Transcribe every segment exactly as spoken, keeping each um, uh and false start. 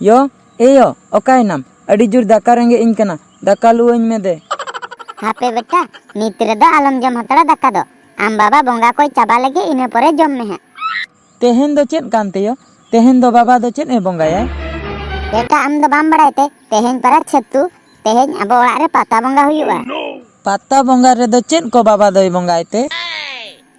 ᱭᱚ, ᱮ ᱭᱚ, ᱚᱠᱟᱭᱮᱱᱟᱢ? ᱟᱹᱰᱤ ᱡᱳᱨ ᱫᱟᱠᱟ ᱨᱮᱸᱜᱮᱡ ᱤᱧ ᱠᱟᱱᱟ, ᱫᱟᱠᱟ ᱞᱩᱣᱟᱹᱧ ᱢᱮ ᱫᱮ᱾ ᱦᱟᱯᱮ ᱵᱮᱴᱟ, ᱱᱤᱛ ᱨᱮᱫᱚ ᱟᱞᱚᱢ ᱡᱚᱢ ᱦᱟᱛᱟᱲᱟ ᱫᱟᱠᱟ ᱫᱚ᱾ ᱟᱢ ᱵᱟᱵᱟ ᱵᱚᱸᱜᱟ ᱠᱚᱭ ᱪᱟᱵᱟ ᱞᱮᱜᱮ, ᱤᱱᱟᱹ ᱯᱚᱨᱮ ᱡᱚᱢ ᱢᱮ ᱦᱟᱸᱜ᱾ ᱛᱮᱦᱮᱧ ᱫᱚ ᱪᱮᱫ ᱠᱟᱱ ᱛᱮᱭᱚ? ᱛᱮᱦᱮᱧ ᱫᱚ ᱵᱟᱵᱟ ᱫᱚ ᱪᱮᱫ ᱮ ᱵᱚᱸᱜᱟᱭᱟᱭ? ᱵᱮᱴᱟ, ᱟᱢ ᱫᱚ ᱵᱟᱢ ᱵᱟᱲᱟᱭ ᱛᱮ? ᱛᱮᱦᱮᱧ ᱯᱟᱨᱟ ᱪᱷᱟᱹᱛᱩ, ᱛᱮᱦᱮᱧ ᱟᱵᱚ ᱚᱲᱟᱜ ᱨᱮ ᱯᱟᱛᱟ ᱵᱚᱸᱜᱟ ᱦᱩᱭᱩᱜᱼᱟ᱾ ᱯᱟᱛᱟ ᱵᱚᱸᱜᱟ ᱨᱮᱫᱚ ᱪᱮᱫ ᱠᱚ ᱵᱟᱵᱟ ᱫᱚᱭ ᱵᱚᱸᱜᱟᱭ ᱛᱮ?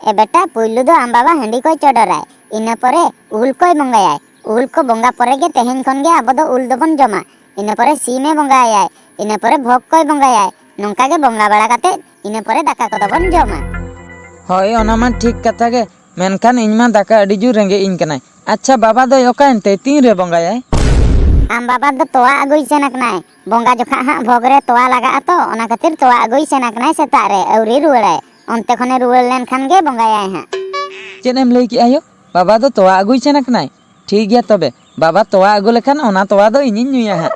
ᱮ ᱵᱮᱴᱟ, ᱯᱩᱭᱞᱩ ᱫᱚ ᱟᱢ ᱵᱟᱵᱟ ᱦᱟᱺᱰᱤ ᱠᱚᱭ ᱪᱚᱰᱚᱨᱟᱭ, ᱤᱱᱟᱹ ᱯᱚᱨᱮ ᱩᱞ ᱠᱚᱭ ᱵᱚᱸᱜᱟᱭᱟᱭ᱾ ᱩᱞ ᱠᱚ ᱵᱚᱸᱜᱟ ᱯᱚᱨᱮ ᱜᱮ ᱛᱮᱦᱮᱧ ᱠᱷᱚᱱ ᱜᱮ ᱟᱵᱚ ᱫᱚ ᱩᱞ ᱫᱚᱵᱚᱱ ᱡᱚᱢᱟ᱾ ᱤᱱᱟᱹ ᱯᱚᱨᱮ ᱥᱤᱢᱮ ᱵᱚᱸᱜᱟᱭᱟᱭ, ᱤᱱᱟᱹ ᱯᱚᱨᱮ ᱵᱷᱚᱜᱽ ᱠᱚᱭ ᱵᱚᱸᱜᱟᱭᱟᱭ᱾ ᱱᱚᱝᱠᱟ ᱜᱮ ᱵᱚᱸᱜᱟ ᱵᱟᱲᱟ ᱠᱟᱛᱮ ᱤᱱᱟᱹ ᱯᱚᱨᱮ ᱫᱟᱠᱟ ᱠᱚᱫᱚ ᱵᱚᱱ ᱡᱚᱢᱟ᱾ ᱦᱳᱭ, ᱚᱱᱟ ᱢᱟ ᱴᱷᱤᱠ ᱠᱟᱛᱷᱟ ᱜᱮ, ᱢᱮᱱᱠᱷᱟᱱ ᱤᱧ ᱢᱟ ᱫᱟᱠᱟ ᱟᱹᱰᱤ ᱡᱳᱨ ᱨᱮᱸᱜᱮᱡ ᱤᱧ ᱠᱟᱱᱟᱭ᱾ ᱟᱪᱪᱷᱟ, ᱵᱟᱵᱟ ᱫᱚᱭ ᱚᱠᱟᱭᱮᱱ ᱛᱮ? ᱛᱤᱱ ᱨᱮ ᱵᱚᱸᱜᱟᱭᱟᱭ? ᱟᱢ ᱵᱟᱵᱟ ᱫᱚ ᱛᱚᱣᱟ ᱟᱹᱜᱩᱭ ᱥᱮᱱ ᱟᱠᱟᱱᱟᱭ᱾ ᱵᱚᱸᱜᱟ ᱡᱚᱠᱷᱟᱜ ᱦᱟᱸᱜ ᱵᱷᱚᱜᱽ ᱨᱮ ᱛᱚᱣᱟ ᱞᱟᱜᱟᱜᱼᱟ ᱛᱚ, ᱚᱱᱟ ᱠᱷᱟᱹᱛᱤᱨ ᱛᱚᱣᱟ ᱟᱹᱜᱩᱭ ᱥᱮᱱ ᱟᱠᱟᱱᱟᱭ ᱥᱮᱛᱟᱜ ᱨᱮ, ᱟᱹᱣᱨᱤ ᱨᱩᱣᱟᱹᱲᱟᱭ᱾ ᱚᱱᱛᱮ ᱠᱷᱚᱱᱮ ᱨᱩᱣᱟᱹᱲ ᱞᱮᱱᱠᱷᱟᱱ ᱜᱮ ᱵᱚᱸᱜᱟᱭᱟᱭ ᱦᱟᱸᱜ᱾ ᱪᱮᱫ ᱮᱢ ᱞᱟᱹᱭ ᱠᱮᱜᱼᱟ ᱭᱳ? ᱵᱟᱵᱟ ᱫᱚ ᱛᱚᱣᱟ ᱟᱹᱜᱩᱭ ᱥᱮᱱ ᱟᱠᱟᱱᱟᱭ? ᱴᱷᱤᱠ ᱜᱮᱭᱟ ᱛᱚᱵᱮ, ᱵᱟᱵᱟ ᱛᱚᱣᱟ ᱟᱹᱜᱩ ᱞᱮᱠᱷᱟᱱ ᱚᱱᱟ ᱛᱚᱣᱟ ᱫᱚ ᱤᱧᱤᱧ ᱧᱩᱭᱟ ᱦᱟᱸᱜ᱾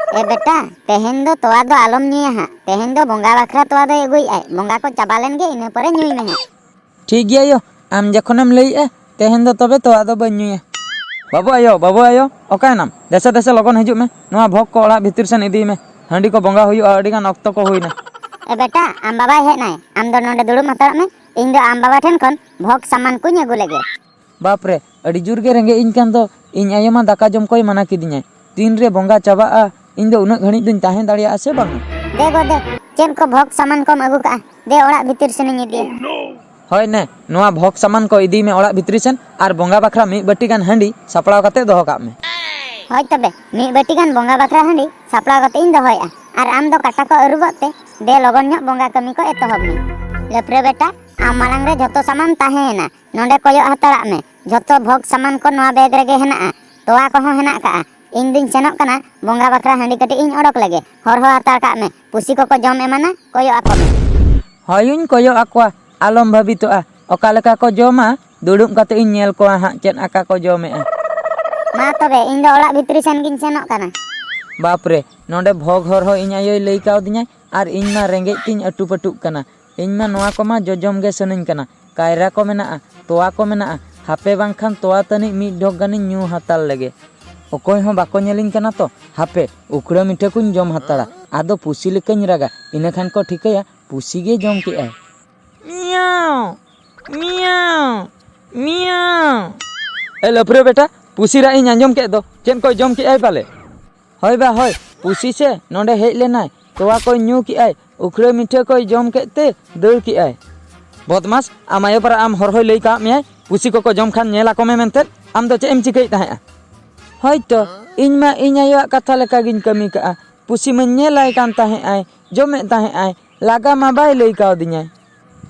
ᱮ ᱵᱮᱴᱟ, ᱛᱮᱦᱮᱧ ᱫᱚ ᱛᱚᱣᱟ ᱫᱚ ᱟᱞᱚᱢ ᱧᱩᱭᱟ ᱦᱟᱸᱜ᱾ ᱛᱮᱦᱮᱧ ᱫᱚ ᱵᱚᱸᱜᱟ ᱵᱟᱠᱷᱨᱟ ᱛᱚᱣᱟ ᱫᱚᱭ ᱟᱹᱜᱩᱭᱮᱫᱼᱟᱭ᱾ ᱵᱚᱸᱜᱟ ᱠᱚ ᱪᱟᱵᱟ ᱞᱮᱱ ᱜᱮ, ᱤᱱᱟᱹ ᱯᱚᱨᱮ ᱧᱩᱭ ᱢᱮ ᱦᱟᱸᱜ᱾ ᱴᱷᱤᱠ ᱜᱮᱭᱟ ᱭᱳ, ᱟᱢ ᱡᱚᱠᱷᱚᱱᱮᱢ ᱞᱟᱹᱭᱮᱜᱼᱟ, ᱛᱮᱦᱮᱧ ᱫᱚ ᱛᱚᱵᱮ ᱛᱚᱣᱟ ᱫᱚ ᱵᱟᱹᱧ ᱧᱩᱭᱟ᱾ ᱵᱟᱹᱵᱩ ᱟᱭᱳ, ᱵᱟᱹᱵᱩ ᱟᱭᱳ, ᱚᱠᱟᱭᱮᱱᱟᱢ? ᱫᱮᱥᱮ ᱫᱮᱥᱮ ᱞᱚᱜᱚᱱ ᱦᱤᱡᱩᱜ ᱢᱮ, ᱱᱚᱣᱟ ᱵᱷᱚᱜᱽ ᱠᱚ ᱚᱲᱟᱜ ᱵᱷᱤᱛᱤᱨ ᱥᱮᱱ ᱤᱫᱤᱭ ᱢᱮ᱾ ᱦᱟᱺᱰᱤ ᱠᱚ ᱵᱚᱸᱜᱟ ᱦᱩᱭᱩᱜᱼᱟ, ᱟᱹᱰᱤ ᱜᱟᱱ ᱚᱠᱛᱚ ᱠᱚ ᱦᱩᱭᱱᱟ᱾ ᱮ ᱵᱮᱴᱟ, ᱟᱢ ᱵᱟᱵᱟᱭ ᱦᱮᱡ ᱱᱟᱭ, ᱟᱢ ᱫᱚ ᱱᱚᱰᱮ ᱫᱩᱲᱩᱵ ᱦᱟᱛᱟᱲᱚᱜ ᱢᱮ, ᱤᱧ ᱫᱚ ᱟᱢ ᱵᱟᱵᱟ ᱴᱷᱮᱱ ᱠᱷᱚᱱ ᱵᱷᱚᱜᱽ ᱥᱟᱢᱟᱱ ᱠᱚᱧ ᱟᱹᱜᱩ ᱞᱮᱜᱮ᱾ ᱵᱟᱯ ᱨᱮ, ᱟᱹᱰᱤ ᱡᱳᱨ ᱜᱮ ᱨᱮᱸᱜᱮᱡ ᱤᱧ ᱠᱟᱱ ᱫᱚ, ᱤᱧ ᱟᱭᱳ ᱢᱟ ᱫᱟᱠᱟ ᱡᱚᱢ ᱠᱚᱭ ᱢᱟᱱᱟ ᱠᱤᱫᱤᱧᱟᱭ᱾ ᱛᱤᱱ ᱨᱮ ᱵᱚᱸᱜᱟ ᱪᱟᱵᱟᱜᱼᱟ, ᱤᱧ ᱫᱚ ᱩᱱᱟᱹᱜ ᱜᱷᱟᱹᱲᱤᱡ ᱫᱚᱧ ᱛᱟᱦᱮᱸ ᱫᱟᱲᱮᱭᱟᱜᱼᱟ ᱥᱮ ᱵᱟᱝ? ᱫᱮ ᱜᱚ ᱫᱮ, ᱪᱮᱫ ᱠᱚ ᱵᱷᱚᱜᱽ ᱥᱟᱢᱟᱱ ᱠᱚᱢ ᱟᱹᱜᱩ ᱠᱟᱜᱼᱟ? ᱫᱮ ᱚᱲᱟᱜ ᱵᱷᱤᱛᱤᱨ ᱥᱮᱱᱤᱧ ᱤᱫᱤᱭᱟ᱾ ᱦᱳᱭ ᱱᱮ, ᱱᱚᱣᱟ ᱵᱷᱚᱜᱽ ᱥᱟᱢᱟᱱ ᱠᱚ ᱤᱫᱤᱭ ᱢᱮ ᱚᱲᱟᱜ ᱵᱷᱤᱛᱨᱤ ᱥᱮᱱ, ᱟᱨ ᱵᱚᱸᱜᱟ ᱵᱟᱠᱷᱨᱟ ᱢᱤᱫ ᱵᱟᱹᱴᱤ ᱜᱟᱱ ᱦᱟᱺᱰᱤ ᱥᱟᱯᱲᱟᱣ ᱠᱟᱛᱮ ᱫᱚᱦᱚ ᱠᱟᱜ ᱢᱮ᱾ ᱦᱳᱭ ᱛᱚᱵᱮ, ᱢᱤᱫ ᱵᱟᱹᱴᱤ ᱜᱟᱱ ᱵᱚᱸᱜᱟ ᱵᱟᱠᱷᱨᱟ ᱦᱟᱺᱰᱤ ᱥᱟᱯᱲᱟᱣ ᱠᱟᱛᱮ ᱤᱧ ᱫᱚᱦᱚᱭᱮᱫᱼᱟ, ᱟᱨ ᱟᱢ ᱫᱚ ᱠᱟᱴᱟ ᱠᱚ ᱟᱹᱨᱩᱵᱚᱜ ᱛᱮ, ᱫᱮ ᱞᱚᱜᱚᱱ ᱧᱚᱜ ᱵᱚᱸᱜᱟ ᱠᱟᱹᱢᱤ ᱠᱚ ᱮᱛᱚᱦᱚᱵ ᱢᱮ᱾ ᱞᱮᱯᱨᱮ ᱵᱮᱴᱟ, ᱟᱢ ᱢᱟᱲᱟᱝ ᱨᱮ ᱡᱷᱚᱛᱚ ᱥᱟᱢᱟᱱ ᱛᱟᱦᱮᱸᱭᱮᱱᱟ, ᱱᱚᱰᱮ ᱠᱚᱭᱚᱜ ᱦᱟᱛᱟᱲᱟᱜ ᱢᱮ, ᱡᱷᱚᱛᱚ ᱵᱷᱚᱜᱽ ᱥᱟᱢᱟᱱ ᱠᱚ ᱱᱚᱣᱟ ᱵᱮᱜᱽ ᱨᱮᱜᱮ ᱦᱮᱱᱟᱜᱼᱟ, ᱛᱚᱣᱟ ᱠᱚᱦᱚᱸ ᱦᱮᱱᱟᱜ ᱠᱟᱜᱼᱟ᱾ ᱤᱧ ᱫᱩᱧ ᱥᱮᱱᱚᱜ ᱠᱟᱱᱟ, ᱵᱚᱸᱜᱟ ᱵᱟᱠᱷᱨᱟ ᱦᱟᱺᱰᱤ ᱠᱟᱹᱴᱤᱡ ᱤᱧ ᱚᱰᱚᱠ ᱞᱮᱜᱮ, ᱦᱚᱨᱦᱚ ᱦᱟᱛᱟᱲ ᱠᱟᱜ ᱢᱮ, ᱯᱩᱥᱤ ᱠᱚᱠᱚ ᱡᱚᱢ ᱮᱢᱟᱱᱟ, ᱠᱚᱭᱚᱜ ᱟᱠᱚ ᱢᱮ᱾ ᱦᱳᱭᱩᱧ ᱠᱚᱭᱚᱜ ᱟᱠᱚᱣᱟ, ᱟᱞᱚᱢ ᱵᱷᱟᱹᱵᱤᱛᱚᱜᱼᱟ, ᱚᱠᱟ ᱞᱮᱠᱟ ᱠᱚ ᱡᱚᱢᱟ, ᱫᱩᱲᱩᱵ ᱠᱟᱛᱮ ᱤᱧ ᱧᱮᱞ ᱠᱚᱣᱟ ᱦᱟᱸᱜ ᱪᱮᱫ ᱟᱠᱟ ᱠᱚ ᱡᱚᱢᱮᱜᱼᱟ᱾ ᱢᱟ ᱛᱚᱵᱮ, ᱤᱧ ᱫᱚ ᱚᱲᱟᱜ ᱵᱷᱤᱛᱨᱤ ᱥᱮᱱ ᱜᱤᱧ ᱥᱮᱱᱚᱜ ᱠᱟᱱᱟ᱾ ᱵᱟᱯ ᱨᱮ, ᱱᱚᱰᱮ ᱵᱷᱚᱜᱽ ᱦᱚᱨᱦᱚ ᱤᱧ ᱟᱭᱳᱭ ᱞᱟᱹᱭ ᱠᱟᱣᱫᱤᱧᱟ, ᱟᱨ ᱤᱧ ᱢᱟ ᱨᱮᱸᱜᱮᱡ ᱛᱤᱧ ᱟᱹᱴᱩ ᱯᱟᱹᱴᱩᱜ ᱠᱟᱱᱟ᱾ ᱤᱧ ᱢᱟ ᱱᱚᱣᱟ ᱠᱚᱢᱟ ᱡᱚᱡᱚᱢ ᱜᱮ ᱥᱟᱱᱟᱧ ᱠᱟᱱᱟ᱾ ᱠᱟᱭᱨᱟ ᱠᱚ ᱢᱮᱱᱟᱜᱼᱟ, ᱛᱚᱣᱟ ᱠᱚ ᱢᱮᱱᱟᱜᱼᱟ, ᱦᱟᱯᱮ ᱵᱟᱝᱠᱷᱟᱱ ᱛᱚᱣᱟ ᱛᱟᱹᱱᱤᱡ ᱢᱤᱫ ᱰᱷᱚᱠ ᱜᱟᱱᱤᱧ ᱧᱩ ᱦᱟᱛᱟᱲ ᱞᱮᱜᱮ᱾ ᱚᱠᱚᱭ ᱦᱚᱸ ᱵᱟᱠᱚ ᱧᱮᱞᱤᱧ ᱠᱟᱱᱟ ᱛᱚ᱾ ᱦᱟᱯᱮ, ᱩᱠᱷᱲᱟᱹ ᱢᱤᱴᱷᱟᱹ ᱠᱚᱧ ᱡᱚᱢ ᱦᱟᱛᱟᱲᱟ᱾ ᱟᱫᱚ ᱯᱩᱥᱤ ᱞᱮᱠᱟᱧ ᱨᱟᱜᱟ, ᱤᱱᱟᱹ ᱠᱷᱟᱱ ᱠᱚ ᱴᱷᱤᱠᱟᱹᱭᱟ ᱯᱩᱥᱤ ᱜᱮ ᱡᱚᱢ ᱠᱮᱜᱼᱟᱭ᱾ ᱢᱤᱭᱟᱣ, ᱢᱤᱭᱟᱣ, ᱢᱤᱭᱟᱣ᱾ ᱮ ᱞᱟᱹᱯᱷᱨᱟᱹ ᱵᱮᱴᱟ, ᱯᱩᱥᱤ ᱨᱟᱜ ᱤᱧ ᱟᱸᱡᱚᱢ ᱠᱮᱫ ᱫᱚ, ᱪᱮᱫ ᱠᱚᱭ ᱡᱚᱢ ᱠᱮᱜᱼᱟᱭ ᱯᱟᱞᱮ? ᱦᱳᱭ ᱵᱟ ᱦᱳᱭ, ᱯᱩᱥᱤ ᱥᱮ ᱱᱚᱰᱮ ᱦᱮᱡ ᱞᱮᱱᱟᱭ, ᱛᱚᱣᱟ ᱠᱚᱭ ᱧᱩ ᱠᱮᱜᱼᱟᱭ, ᱩᱠᱷᱲᱟᱹ ᱢᱤᱴᱷᱟᱹ ᱠᱚᱭ ᱡᱚᱢ ᱠᱮᱫ ᱛᱮ ᱫᱟᱹᱲ ᱠᱮᱜᱼᱟᱭ᱾ ᱵᱚᱫᱢᱟᱥ, ᱟᱢ ᱟᱭᱳ ᱯᱟᱨᱟ ᱟᱢ ᱦᱚᱨᱦᱚᱭ ᱞᱟᱹᱭ ᱠᱟᱜ ᱢᱮᱭᱟᱭ, ᱯᱩᱥᱤ ᱠᱚᱠᱚ ᱡᱚᱢ ᱠᱷᱟᱱ ᱧᱮᱞ ᱟᱠᱚ ᱢᱮ ᱢᱮᱱᱛᱮ? ᱟᱢ ᱫᱚ ᱪᱮᱫ ᱮᱢ ᱪᱤᱠᱟᱹᱭᱮᱫ ᱛᱟᱦᱮᱸᱜᱼᱟ? ᱦᱳᱭ ᱛᱚ, ᱤᱧ ᱢᱟ ᱤᱧ ᱟᱭᱳᱣᱟᱜ ᱠᱟᱛᱷᱟ ᱞᱮᱠᱟ ᱜᱤᱧ ᱠᱟᱹᱢᱤ ᱠᱟᱜᱼᱟ᱾ ᱯᱩᱥᱤ ᱢᱟᱧ ᱧᱮᱞᱟᱭ ᱠᱟᱱ ᱛᱟᱦᱮᱸᱜ ᱟᱭ, ᱡᱚᱢᱮᱫ ᱛᱟᱦᱮᱸᱜ ᱟᱭ, ᱞᱟᱜᱟ ᱢᱟ ᱵᱟᱭ ᱞᱟᱹᱭ ᱠᱟᱣᱫᱤᱧᱟᱭ᱾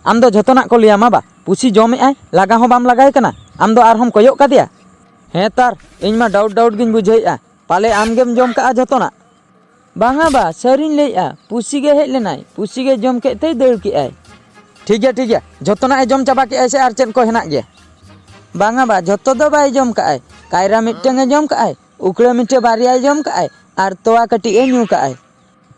ᱟᱢ ᱫᱚ ᱡᱷᱚᱛᱚᱱᱟᱜ ᱠᱚ ᱞᱟᱹᱭᱟᱢᱟ ᱵᱟ? ᱯᱩᱥᱤ ᱡᱚᱢᱮᱫ ᱟᱭ, ᱞᱟᱜᱟ ᱦᱚᱸ ᱵᱟᱢ ᱞᱟᱜᱟᱭ ᱠᱟᱱᱟ᱾ ᱟᱢ ᱫᱚ ᱟᱨᱦᱚᱸᱢ ᱠᱚᱭᱚᱜ ᱠᱟᱫᱮᱭᱟ? ᱦᱮᱸ ᱛᱟᱨ, ᱤᱧ ᱢᱟ ᱰᱟᱣᱩᱴ ᱰᱟᱣᱩᱴ ᱜᱤᱧ ᱵᱩᱡᱷᱟᱹᱣᱮᱫᱼᱟ, ᱯᱟᱞᱮ ᱟᱢ ᱜᱮᱢ ᱡᱚᱢ ᱠᱟᱜᱼᱟ ᱡᱷᱚᱛᱚᱱᱟᱜ᱾ ᱵᱟᱝᱟ ᱵᱟ, ᱥᱟᱹᱨᱤᱧ ᱞᱟᱹᱭᱮᱫᱼᱟ, ᱯᱩᱥᱤ ᱜᱮ ᱦᱮᱡ ᱞᱮᱱᱟᱭ, ᱯᱩᱥᱤ ᱜᱮ ᱡᱚᱢ ᱠᱮᱫ ᱛᱮᱭ ᱫᱟᱹᱲ ᱠᱮᱫᱼᱟᱭ᱾ ᱴᱷᱤᱠ ᱜᱮᱭᱟ, ᱴᱷᱤᱠ ᱜᱮᱭᱟ, ᱡᱷᱚᱛᱚᱱᱟᱜ ᱮ ᱡᱚᱢ ᱪᱟᱵᱟ ᱠᱮᱫᱼᱟᱭ ᱥᱮ ᱟᱨ ᱪᱮᱫ ᱠᱚ ᱦᱮᱱᱟᱜ ᱜᱮᱭᱟ? ᱵᱟᱝᱟ ᱵᱟ, ᱡᱷᱚᱛᱚ ᱫᱚ ᱵᱟᱭ ᱡᱚᱢ ᱠᱟᱜᱼᱟᱭ, ᱠᱟᱭᱨᱟ ᱢᱤᱫᱴᱟᱝ ᱮ ᱡᱚᱢ ᱠᱟᱜᱼᱟᱭ, ᱩᱠᱷᱲᱟᱹ ᱢᱤᱴᱷᱟᱹ ᱵᱟᱨᱭᱟᱭ ᱡᱚᱢ ᱠᱟᱜᱼᱟᱭ, ᱟᱨ ᱛᱚᱣᱟ ᱠᱟᱹᱴᱤᱡ ᱮ ᱧᱩ ᱠᱟᱜᱼᱟᱭ᱾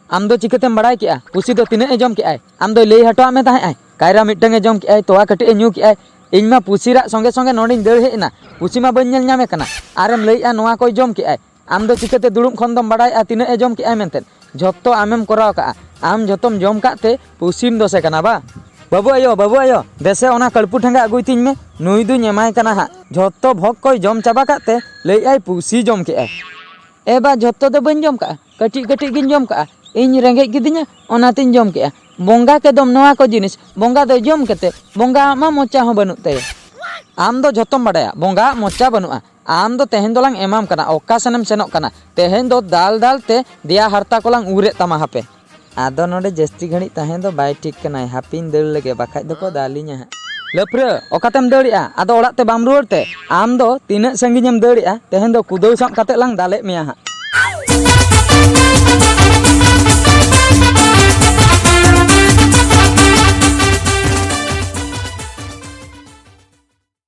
ᱟᱢ ᱫᱚ ᱪᱤᱠᱟᱹᱛᱮᱢ ᱵᱟᱲᱟᱭ ᱠᱮᱜᱼᱟ ᱯᱩᱥᱤ ᱫᱚ ᱛᱤᱱᱟᱹᱜ ᱮ ᱡᱚᱢ ᱠᱮᱜᱼᱟᱭ? ᱟᱢ ᱫᱚᱭ ᱞᱟᱹᱭ ᱦᱚᱴᱚᱣᱟᱜ ᱢᱮ ᱛᱟᱦᱮᱸᱜᱼᱟᱭ, ᱠᱟᱭᱨᱟ ᱢᱤᱫᱴᱟᱝ ᱮ ᱡᱚᱢ ᱠᱮᱜᱼᱟᱭ, ᱛᱚᱣᱟ ᱠᱟᱹᱴᱤᱡ ᱮ ᱧᱩ ᱠᱮᱜᱼᱟᱭ᱾ ᱤᱧ ᱢᱟ ᱯᱩᱥᱤ ᱨᱟᱜ ᱥᱚᱸᱜᱮ ᱥᱚᱸᱜᱮ ᱱᱚᱰᱮᱧ ᱫᱟᱹᱲ ᱦᱮᱡ ᱮᱱᱟ, ᱯᱩᱥᱤ ᱢᱟ ᱵᱟᱹᱧ ᱧᱮᱞ ᱧᱟᱢᱮ ᱠᱟᱱᱟ᱾ ᱟᱨᱮᱢ ᱞᱟᱹᱭᱮᱜᱼᱟ ᱱᱚᱣᱟ ᱠᱚᱭ ᱡᱚᱢ ᱠᱮᱜᱼᱟᱭ᱾ ᱟᱢ ᱫᱚ ᱪᱤᱠᱟᱹᱛᱮ ᱫᱩᱲᱩᱵ ᱠᱷᱚᱱ ᱫᱚᱢ ᱵᱟᱲᱟᱭᱮᱜᱼᱟ ᱛᱤᱱᱟᱹᱜ ᱮ ᱡᱚᱢ ᱠᱮᱜᱼᱟᱭ ᱢᱮᱱᱛᱮ? ᱡᱷᱚᱛᱚ ᱟᱢᱮᱢ ᱠᱚᱨᱟᱣ ᱠᱟᱜᱼᱟ, ᱟᱢ ᱡᱷᱚᱛᱚᱢ ᱡᱚᱢ ᱠᱟᱜ ᱛᱮ ᱯᱩᱥᱤᱢ ᱫᱚᱥᱮ ᱠᱟᱱᱟ ᱵᱟ? ᱵᱟᱹᱵᱩ ᱟᱭᱳ, ᱵᱟᱹᱵᱩ ᱟᱭᱳ, ᱫᱮᱥᱮ ᱚᱱᱟ ᱠᱟᱹᱲᱯᱩ ᱴᱷᱮᱸᱜᱟ ᱟᱹᱜᱩᱭ ᱛᱤᱧ ᱢᱮ, ᱱᱩᱭ ᱫᱩᱧ ᱮᱢᱟᱭ ᱠᱟᱱᱟ ᱦᱟᱸᱜ᱾ ᱡᱷᱚᱛᱚ ᱵᱷᱚᱜᱽ ᱠᱚᱭ ᱡᱚᱢ ᱪᱟᱵᱟ ᱠᱟᱜ ᱛᱮ ᱞᱟᱹᱭᱮᱜᱼᱟᱭ ᱯᱩᱥᱤ ᱡᱚᱢ ᱠᱮᱜᱼᱟᱭ᱾ ᱮ ᱵᱟ, ᱡᱷᱚᱛᱚ ᱫᱚ ᱵᱟᱹᱧ ᱡᱚᱢ ᱠᱟᱜᱼᱟ, ᱠᱟᱹᱴᱤᱡ ᱠᱟᱹᱴᱤᱡ ᱜᱤᱧ ᱡᱚᱢ ᱠᱟᱜᱼᱟ᱾ ᱤᱧ ᱨᱮᱸᱜᱮᱡ ᱠᱤᱫᱤᱧᱟ, ᱚᱱᱟᱛᱤᱧ ᱡᱚᱢ ᱠᱮᱜᱼᱟ᱾ ᱵᱚᱸᱜᱟ ᱠᱮᱫᱚᱢ ᱱᱚᱣᱟ ᱠᱚ ᱡᱤᱱᱤᱥ, ᱵᱚᱸᱜᱟ ᱫᱚᱭ ᱡᱚᱢ ᱠᱮᱛᱮ, ᱵᱚᱸᱜᱟ ᱟᱜ ᱢᱟ ᱢᱚᱪᱟ ᱦᱚᱸ ᱵᱟᱹᱱᱩᱜ ᱛᱟᱭᱟ᱾ ᱟᱢ ᱫᱚ ᱡᱷᱚᱛᱚᱢ ᱵᱟᱰᱟᱭᱟ, ᱵᱚᱸᱜᱟ ᱟᱜ ᱢᱚᱪᱟ ᱵᱟᱹᱱᱩᱜᱼᱟ᱾ ᱟᱢ ᱫᱚ ᱛᱮᱦᱮᱧ ᱫᱚᱞᱟᱝ ᱮᱢᱟᱢ ᱠᱟᱱᱟ, ᱚᱠᱟ ᱥᱮᱱᱮᱢ ᱥᱮᱱᱚᱜ ᱠᱟᱱᱟ? ᱛᱮᱦᱮᱧ ᱫᱚ ᱫᱟᱞ ᱫᱟᱞ ᱛᱮ ᱫᱮᱭᱟ ᱦᱟᱨᱛᱟ ᱠᱚᱞᱟᱝ ᱩᱨᱮᱫ ᱛᱟᱢᱟ ᱦᱟᱯᱮ᱾ ᱟᱫᱚ ᱱᱚᱰᱮ ᱡᱟᱹᱥᱛᱤ ᱜᱷᱟᱹᱲᱤᱡ ᱛᱟᱦᱮᱸ ᱫᱚ ᱵᱟᱭ ᱴᱷᱤᱠ ᱠᱟᱱᱟᱭ, ᱦᱟᱯᱮᱧ ᱫᱟᱹᱲ ᱞᱮᱜᱮ, ᱵᱟᱠᱷᱟᱡ ᱫᱚᱠᱚ ᱫᱟᱞᱤᱧᱟ ᱦᱟᱸᱜ᱾ ᱞᱟᱹᱯᱷᱨᱟᱹ, ᱚᱠᱟᱛᱮᱢ ᱫᱟᱹᱲᱮᱜᱼᱟ? ᱟᱫᱚ ᱚᱲᱟᱜ ᱛᱮ ᱵᱟᱢ ᱨᱩᱣᱟᱹᱲ ᱛᱮ? ᱟᱢ ᱫᱚ ᱛᱤᱱᱟᱹᱜ ᱥᱟᱺᱜᱤᱧᱮᱢ ᱫᱟᱹᱲᱮᱜᱼᱟ? ᱛᱮᱦᱮᱧ ᱫᱚ ᱠᱩᱫᱟᱹᱣ ᱥᱟᱵ ᱠᱟᱛᱮ ᱞᱟᱝ ᱫᱟᱞᱮᱫ ᱢᱮᱭᱟ ᱦᱟᱸᱜ᱾